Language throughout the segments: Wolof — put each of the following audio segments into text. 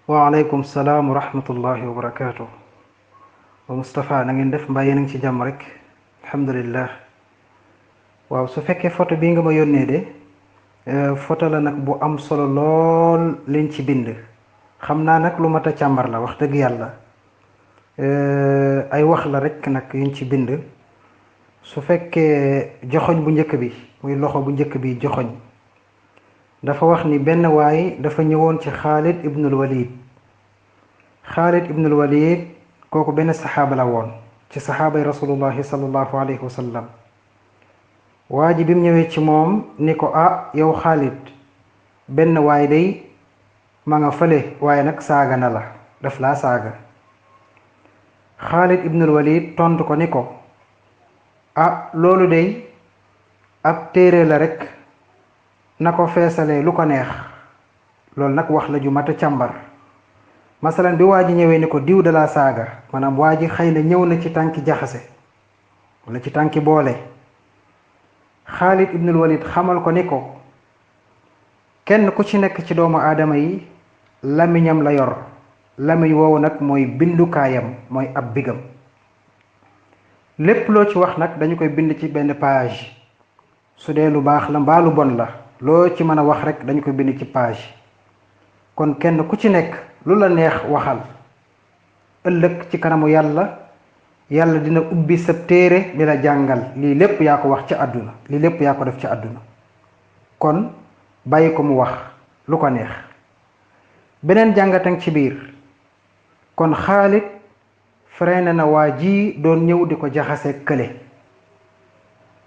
waaleykum salaam wa rahmatullahi wa barakaatu. wa Moustapha na ngeen def mbaa yéen a ngi ci jàmm rek alhamdulillah. waaw su fekkee photo bii nga ma yónnee de photo la nag bu am solo lool liñ ci bind. xam naa nag lu mat a càmbar la wax dëgg yàlla. ay wax la rek nag yuñ ci bind. su fekkee joxoñ bu njëkk bi muy loxo bu njëkk bi joxoñ dafa wax ni benn waay dafa ñëwoon ci Xaalid ibnul Walid. Xaalid ibnul Walid kooku benn saxaaba la woon ci saxaabay rasulullahi sallallahu alayhi wa sallam. waa ji bi mu ñëwee ci moom ni ko yow Xaalid benn waay day ma nga fële waaye nag saaga na la daf laa saaga. Xaalid ibnul Walid tontu ko ni ko loolu day ab téere la rek na ko feesalee lu ko neex. loolu nag wax la ju mat a càmbar. masalan bi waa ji ñëwee ni ko diw da laa saaga maanaam waa ji xëy na ñëw na ci tànki jaxase wala ci tànki boole. Xaalid ibnul Walid xamal ko ni ko kenn ku ci nekk ci doomu aadama yi lamiñam la yor. lamiñ woowu nag mooy bindukaayam mooy ab bigam. lépp loo ci wax nag dañu koy bind ci benn page. su dee lu baax la mbaa lu bon la loo ci mën a wax rek dañu koy bind ci page. kon kenn ku ci nekk lu la neex waxal. ëllëg ci kanamu yàlla yàlla dina ubbi sa téere di la jàngal lii lépp yaa ko wax ci àdduna lii lépp yaa ko def ci àdduna. kon bàyyi ko mu wax lu ko neex. beneen jàngatang ci biir kon Xaalid freiné na waa ji doon ñëw di ko jaxase kële.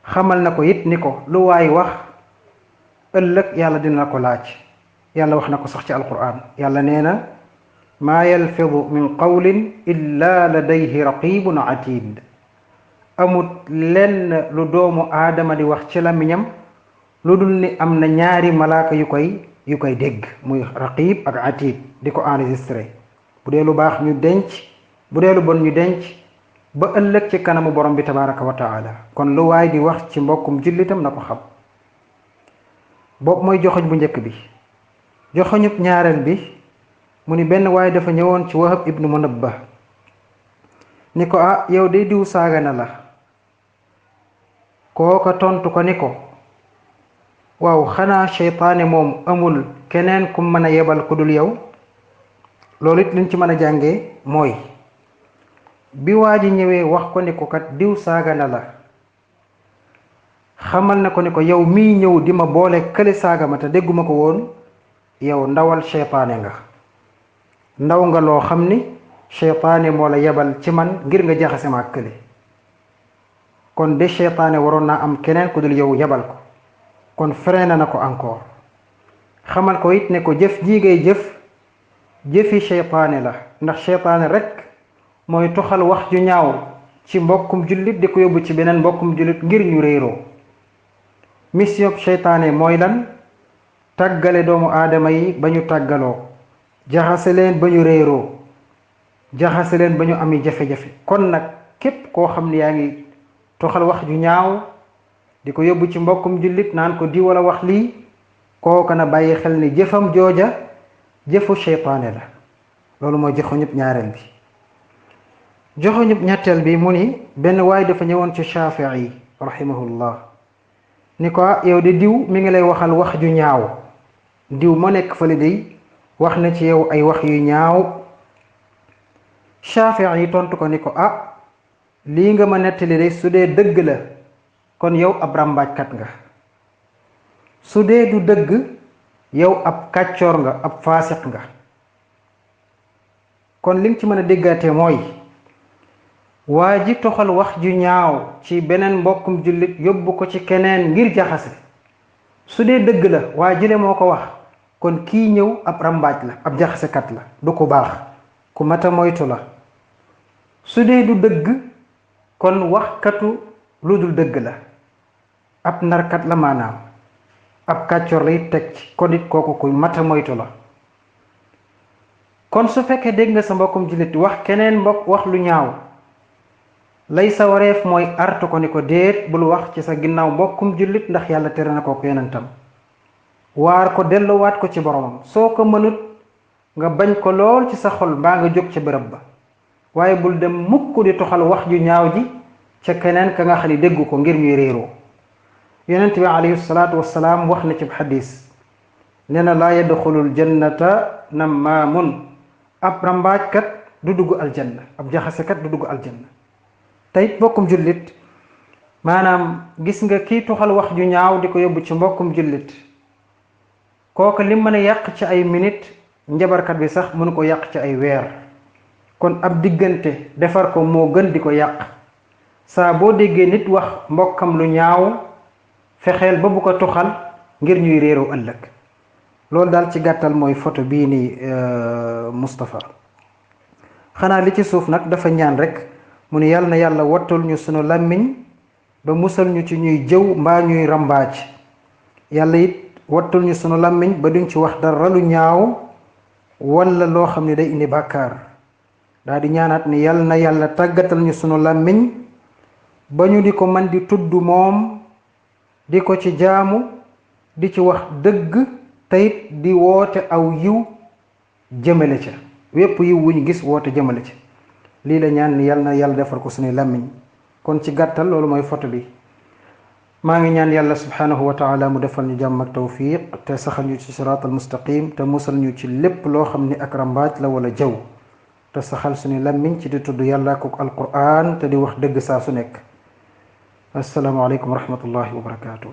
xamal na ko it ni ko lu waay wax ëllëg yàlla dina la ko laaj. yàlla wax na ko sax ci alquran yàlla nee na maa yalfidu min qawlin illa ladayhi raqibun atid. amut lenn lu doomu aadama di wax ci làmmiñam lu dul ni am na ñaari malaaka yu koy dégg muy raqib ak atid di ko enregistré. bu dee lu baax ñu denc bu dee lu bon ñu denc ba ëllëg ci kanamu borom bi tabaraka wa taala. kon lu waay di wax ci mbokkum jullitam na ko xam. boobu mooy joxoñ bu njëkk bi. joxoñub ñaareel bi mu ni benn waay dafa ñëwoon ci Wahab ibnu Munabbah ni ko yow de diw saaga na la. kooka tontu ko ni ko waaw xanaa seytaane moom amul keneen ku mën a yebal ku dul yow. loolu it liñ ci mën a jàngee mooy bi waa ji ñëwee wax ko ni ko kat diw saaga na la xamal na ko ni ko yow mii ñëw di ma boole kële saaga ma te dégguma ko woon yow ndawal seytaane nga. ndaw nga loo xam ni seytaane moo la yebal ci man ngir nga jaxase ma ak kële. kon de seytaane waroon naa am keneen ku dul yow yebal ko. kon freiné na ko encore. xamal ko it ne ko jëf ji ngay jëfi seytaane la ndax seytaane rek mooy toxal wax ju ñaaw ci mbokkum jullit di ko yóbbu ci beneen mbokkum jullit ngir ñu réeroo. mission seytaane mooy lan? tàggale doomu aadama yi ba ñu tàggaloo. jaxase leen ba ñu réeroo. jaxase leen ba ñu ami jafe-jafe. kon nag képp koo xam ne yaa ngi toxal wax ju ñaaw di ko yóbbu ci mbokkum jullit naan ko di wala wax lii kooka na bàyyi xel ni jëfam jooja jëfu seytaane la. loolu mooy joxoñub ñaareel bi. joxoñub ñetteel bi mu ni benn waay dafa ñëwoon ci Shafii rahimahullah ni ko yow de diw mi ngi lay waxal wax ju ñaaw. diw ma nekk fële day wax na ci yow ay wax yu ñaaw. Shafii yi tontu ko ni ko lii nga ma nettali day su dee dëgg la kon yow ab ràmbaajkat nga. su dee du dëgg yow ab kàccoor nga ab faasiq nga. kon li nga ci mën a déggaate mooy waa ji toxal wax ju ñaaw ci beneen mbokkum jullit yóbbu ko ci keneen ngir jaxase. su dee dëgg la waa jile moo ko wax kon kii ñëw ab ràmbaaj la ab jaxasekat la du ko baax ku mata moytu la. su dee du dëgg kon waxkatu lu dul dëgg la ab narkat la maanaam ab kàccoor lay teg ci kon it kooku ku mata moytu la. kon su fekkee dégg nga sa mbokkum jullit wax keneen mbokk wax lu ñaaw lay sa wareef mooy artu ko ni ko déet bul wax ci sa ginnaaw mbokkum jullit ndax yàlla tere na ko yonentam. waar ko delluwaat ko ci boromam. soo ko mënut nga bañ ko lool ci sa xol mbaa nga jóg ca bërëb ba waaye bul dem mukk di toxal wax ju ñaaw ji ca keneen ka nga xam ne dégg ko ngir ñuy réeroo yonent bi alayhi salaatu wassalaam wax na ci xadis nee na laa yadxulul jannata nammaamun ab rambaajkat du dugg aljanna ab jaxasekat du dugg aljanna tey mbokkum jullit maanaam gis nga kii toxal wax ju ñaaw di ko yóbbu ci mbokkum jullit kooku li mën a yàq ci ay minute njabarkat bi sax mënu ko yàq ci ay weer kon ab diggante defar ko moo gën di ko yàq saa boo déggee nit wax mbokkam lu ñaaw fexeel ba bu ko toxal ngir ñuy réeroo ëllëg loolu daal ci gàttal mooy photo bii nii Moustapha xanaa li ci suuf nag dafa ñaan rek mu ne yàlla na yàlla wattul ñu sunu làmmiñ ba musal ñu ci ñuy jëw mbaa ñuy rambaaj yàlla it wattul ñu sunu làmmiñ ba duñ ci wax dara lu ñaaw wala loo xam ne day indi bàkkaar daal di ñaanaat ni yàlla na yàlla tàggatal ñu sunu làmmiñ ba ñu di ko man di tudd moom di ko ci jaamu di ci wax dëgg teyit di woote aw yiw jëmale ca wépp yiw wuñ gis woote jëmale ca lii la ñaan ni yàlla na yàlla defal ko sunuy làmmiñ kon ci gàttal loolu mooy photo bi maa ngi ñaan yàlla subhanahu wa taala mu defal ñu jàmm ak tawfiq te saxal ñu ci siraatal mustaqim te musal ñu ci lépp loo xam ni ak rambaaj la wala jaw te saxal suñu làmmiñ ci di tudd yàlla ko alquran te di wax dëgg saa su nekk assalaamu aleykum wa rahmatullahi wa barakatuh